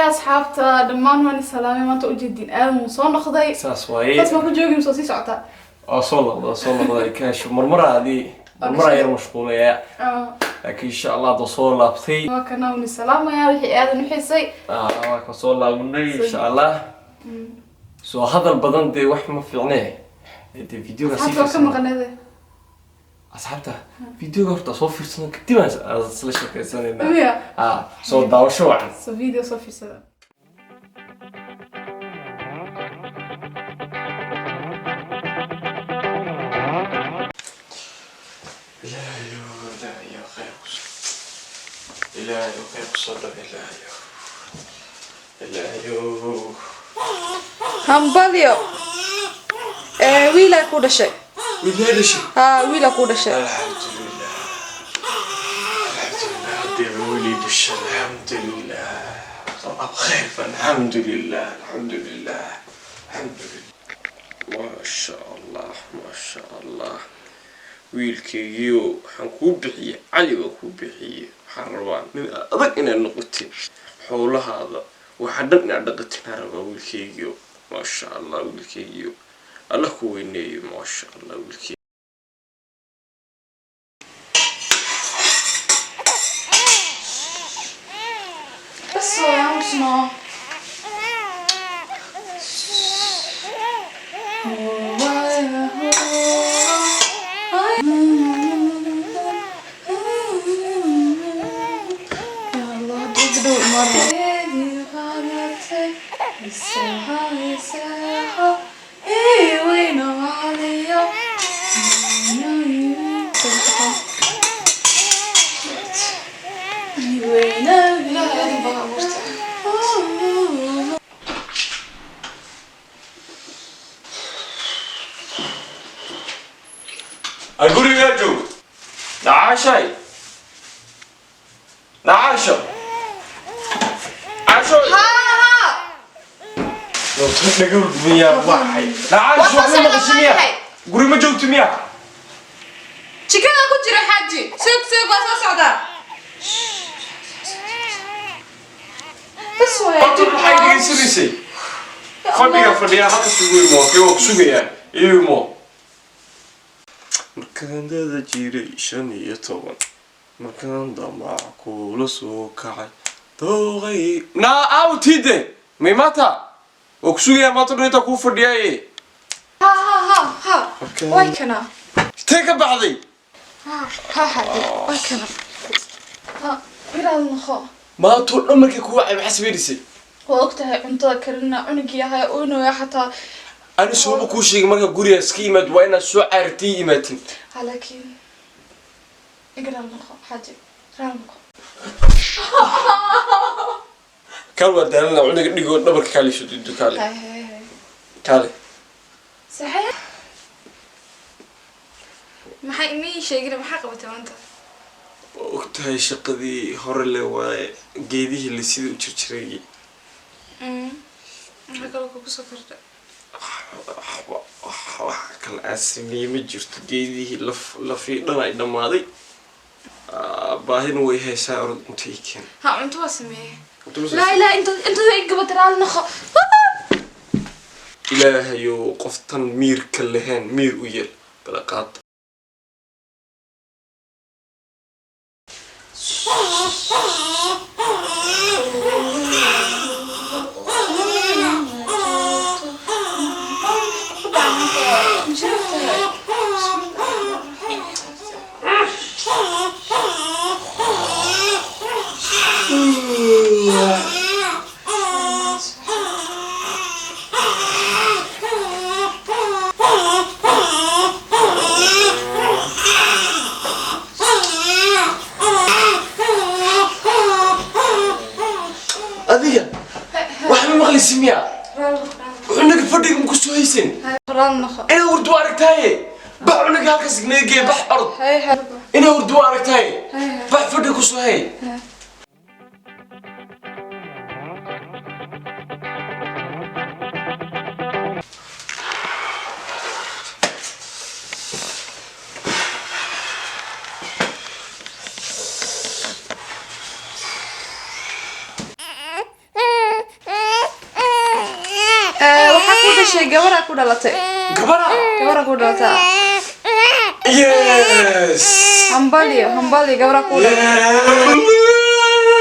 Asxaabta dhammaan waan salaamay. Maanta ujeedin Aadan wuu soo noqday. Saas waaye. Saas ma ku joogin, soo sii socotaa? Waa soo noqda, waa soo noqday. Kaash marmaraadii marmaraa yar mashquulaya, laakiin insha Allah hadda soo laabtay. Waa kana uni salaamaya wixii Aadan u xiisay. Waa ka soo laabanay insha Allah. Soo hadal badan dee wax ma fiicne, dee videoga sii Asxaabta waa ka fiirsano. Maqaneede. Asxaabta videoga horta soo fiirsano, kadib aan isla sheekaysanayna. Miya? Ah, soo daawasho wacan. So video soo fiirsada. Ilaahayow, Ilaahayow, khayr ku Ilaahayow, khayr ku soo dhab, Ilaahayow, Ilaahayow. Hambalyo. Wiilaa ku dhashay. Wiilaa dhashay? Haa, wiilaa ku dhashay. Alxamdulilah, alxamdulilah, haddii wiilii dhashay, alxamdulilah, sabab khayr ban, alxamdulilah, alxamdulilah, alxamdulilah, maasha Allah, maasha Allah. Wiilkaygiio waxaan kuu bixiyey Cali baan kuu bixiyey. Waxaan rabaa nin adag inaad noqotid, xoolahaada waxaa dhan inaad dhaqatin aan rabaa, wiilkaygiio, maasha Allah, wiilkaygiio, Allah ku weyneeyo, maasha Allah, wiilkaygi. Bas waa aamusno. Ya Allah, dib dhow mar. Gurigaa joog, nacaashay, nacaasho, caasho, dhagol miyaa? Waxay nacaasho, waxba maqashay miya? Guri ma joogto miya? Jikada ku jira, xaaji. Sug, sug, waa soo socdaa. Bas waay. Horta maxay dhegeysanaysay? Fadhiga fadhiyaa, halkas ugu imo kii waa ku sugayaa, ii imo. Markaan dada jiray 15, markaan damac kula soo kacay dooqay naa aawtiide maymata waa ku sugayaa, maanta dhan intaa kuu fadhiyaaye. Ha ha ha ha. Way kana. Intee ka baxday? Ha ha, xaaji. Way kana. Ha, ilaal noqo. Maantoo dhan markay kugu wacay maxaa samaynaysay? Waa ogtahay, cuntada karina, cunugii ahay oynaya xataa. Ani sooba kuu sheegay, marka guriga iska yimaad waa inaad soo caaritay imaatin. Ha, laakiin igalaal noqo, xaaji, raal noqo. Kaal, waa daalana, cunuga dhigoo dhabarka kaalisho dudu, kaale. Hay hay hay. Kaale. Saxee. Maxay imii sheegin? Maxaa qabatay maanta? Waa ogtahay, shaqadii hore le waaye, geedihii la sidii u jirjiray. Maxaa kaloo kugu soo kordhay? Wax kale aan sameeyey ma jirto, geedihii laf lafii dhan ay dhammaaday. Baahina way haysaa, orod inta ii keen. Ha, cunto waa sameeyey. Cunto ma Laa ilaa inta inta way gabatay, raali noqo. Ilaahayow, qoftan miirka lahayn miir u yeel balaqaad. Adiga wax ma maqlaysi miya? Cunuga fadhiga ma kusoo haysan? Raali noqo. Inaa hurdo waa aragtaaye, bax cunuga halkaas naga geeya, bax, orod. Hay hay. Inaa hurdo waa aragtaaye, bax, fadhiga kusoo hay. Dhashay, gabaraa ku dhalatay. Gabadha? Gabaraa ku dhalatay. Yes. Hambalyo, hambalyo, gabaraa ku dhalatay. Yeah.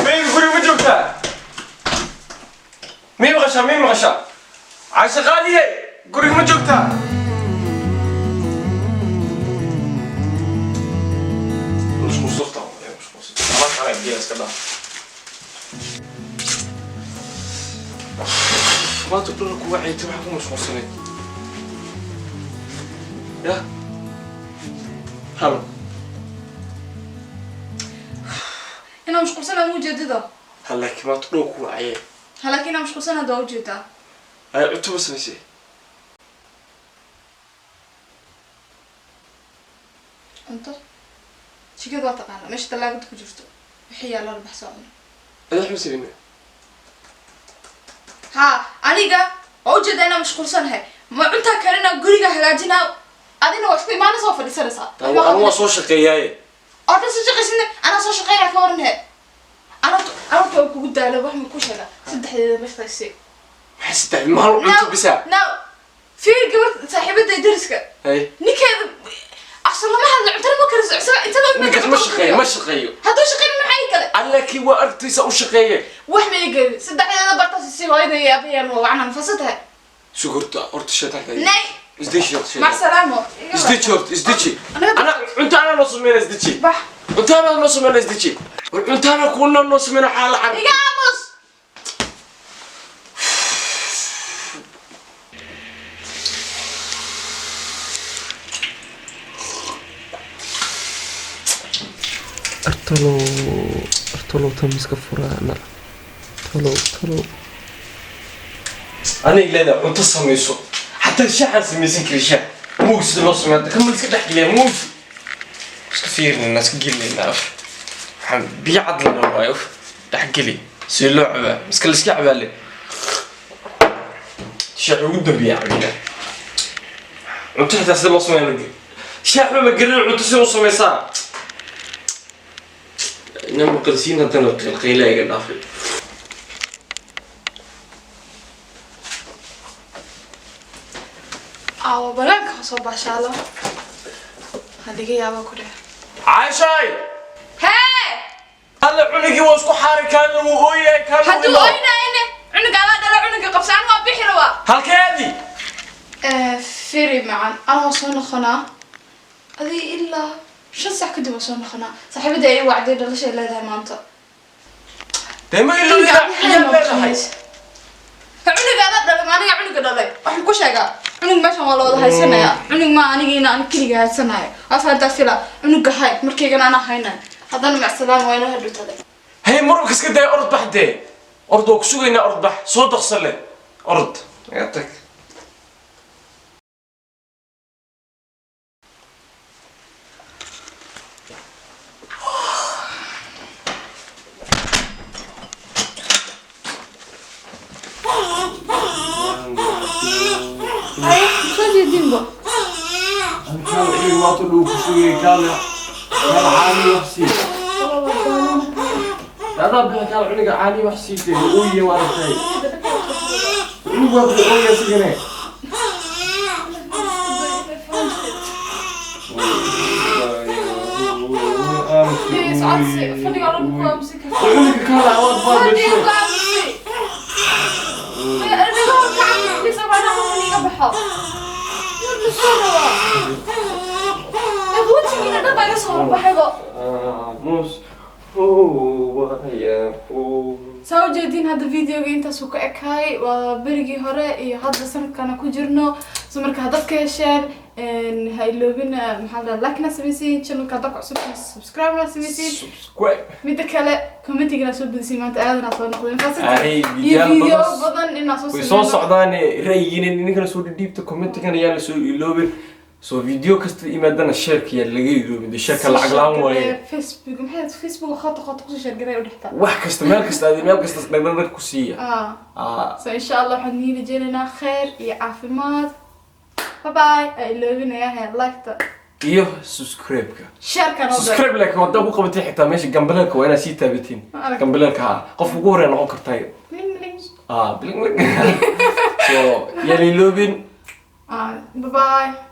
Baby, guriga ma joogtaa? Mii maqashaa? Mii maqashaa? Caasha qaaliye, guriga ma joogtaa? Mashquulsanta, mashquulsanta. Alaabta anaa geela iska dhaaf. Maanta dhan ku wacaytay, waxaa ku mashquulsanayd. Yah? Halo. Inaa mashquulsana ma ujeedida? Ha, laakiin maanta dhan ku wacayay. Ha, laakiin inaa mashquulsana hadda waa ujeedaa. Ay, cunto ma samaysay? Cunto jikada waa taqaana, meesha talaagada ku jirto wixii yaalla la baxsoo cuno. Adi wax ma samayn. Ha, aniga waa ujeedaa inaa mashquulsanahay. Ma cuntaa karina, guriga hagaajinaa, adina waa isku imaanaysa, waa fadhiisanaysaa. Anu waa soo shaqeeyaaye. Oo dhan soo shaqaysidna, anaa soo shaqeynaa, ka waran he? Anagta anagta waa kugu daalo. Wax ma ku sheega? Saddexdeeda meesha si. Maxay saddex maal cunto bisa? Now fiir, gabar saaxiibada dariska Hay. ninkeeda asal lama hadlo, cuntana ma kariso, isaga intada. Ninkaas ma shaqeeyo, ma shaqeeyo. Hadduu shaqeyn, maxay kale? Laakiin waa aragtaysa u shaqeeye. Wax ma ii gelin. Saddexdeeda bartaas si, hooyada iyo abayaan waa wacnaan fasa tahay. Sug horta, horta shaytaanka. Nay. Isdeji horta. Mac Shaytaan. salaamo. Isdeji horta, isdeji. Anaga- Ana cunto anaa noo sameynaa, isdeji. Bax. Cunto anaa noo sameynaa, isdeji. War cunto anaa kuuna noo sameynaa, xaala car. Iga aamus. Artalow, artalow, tamiska furaana. Talow, talow. Aniga leedahay cunto samayso. Xataa shaaxaan samaysan karin, shaah. Muug sida loo sameeyo hadda kama iska dhex geliya muug. Iska fiirinayna, iska gelinaynaa af. Waxaan biyo cad lana waayo af. Dhex geli. Si loo cabaa. Iska la iska cabaa le. Shaax ugu dambeeya cabina. Cunto xitaa sida loo sameeyo ma shaax ma garan, cunto sida u samaysaa. Inaan maqalsiin haddana qaylqayla iga dhaafay. Aawo, banaanka ha soo baashaalo, hadiga yaaba ku dheh. Caashaay! Hee. Alla, cunugii waa isku xaari, kaana wuu ooyahay, kaana wuu Hadduu imaa. oynayne, cunuga adaa dhala, cunuga qabsa, aniga waa bixi rabaa. Halkeedii? Firi macan, anaa waa soo noqonaa. Adii ilaa 5 sac kadib waa soo noqonaa. Saaxiibada ay wacday, dhalashay leedahay maanta. Dee ma ilowda ciyaar leedahay. Cunuga adaa dhalay, ma aniga cunuga dhalay? Waxaan ku sheegaa, cunug meeshan waa la wada haysanayaa. Cunug ma anigiina aan keliga haysanayo. Waa fila cunuga hay markaygana anaa haynayo haddana. Macsalaam, waa inoo hadhowtada. Hey, marwalka iska day, orod bax dee. Orod, waa ku sugaynaa, orod bax. Soo daqsan leh. Orod. Naga tag. Soo jeedinba. Maanta dhuu ku sugayay, kaale. Kaale caani wax sii. Adaa bixi, kaale cunuga caani wax sii dee. Ooye, waa aragtay. Cunug waa ku ooya sigane. Fadhiga dhan ku aamusi kartaa. Cunuga kaale awaad baa Fadhiga dhashay. ku aamusi. Adiga hor kaca, please, abaa halkan iga baxo. Yar soo rabaa. Wejigiina dhan baa iga soo horbaxayba. Aamus. Oh, waya. Oh. Saa ujeediin, hadda videoga intaasuu ka ekaay. Waa berigii hore iyo hadda sanadkana ku jirno. So marka haddaad ka hesheen, ha iloobin, maxaa la dhahaa, like na samaysiin, channelka haddaa ku cusub subscribe na samaysiin. Subscribe. Midda kale, commentigana soo badisiin. Maanta aadanaa soo noqdeen. Ay, iyo videoyaal video badan badan inaa soo way soo sameyno. Socdaan ra'yigiina ninkana soo dhidhiibta, commentigan ayaa la soo iloobin. So video kasta imaadana shareka yaa laga iloobin dee. Shareka lacag laan waaye. Facebook, maxay Facebook khata khata kusoo share garay u dhextaa. Wax kasta, meel kasta aadi, meel kasta dhagdhag ku siiya. Ah. Ah. So insha Allah waxaan nii rajeynaynaa kheer iyo caafimaad. Bye bye. Ha iloobinayaa he like-ta iyo subscribe-ka. Share-ka noo dar. Subscribe laakiin haddaa ku qabatay xitaa meesha gambaleelka waa inaad sii taabatiin. Ma arag. Gambaleelka ha qofka ugu horeya noqon kartaa. Bling bling. Ah, bling bling. So yaa la iloobin. Ah, bye bye.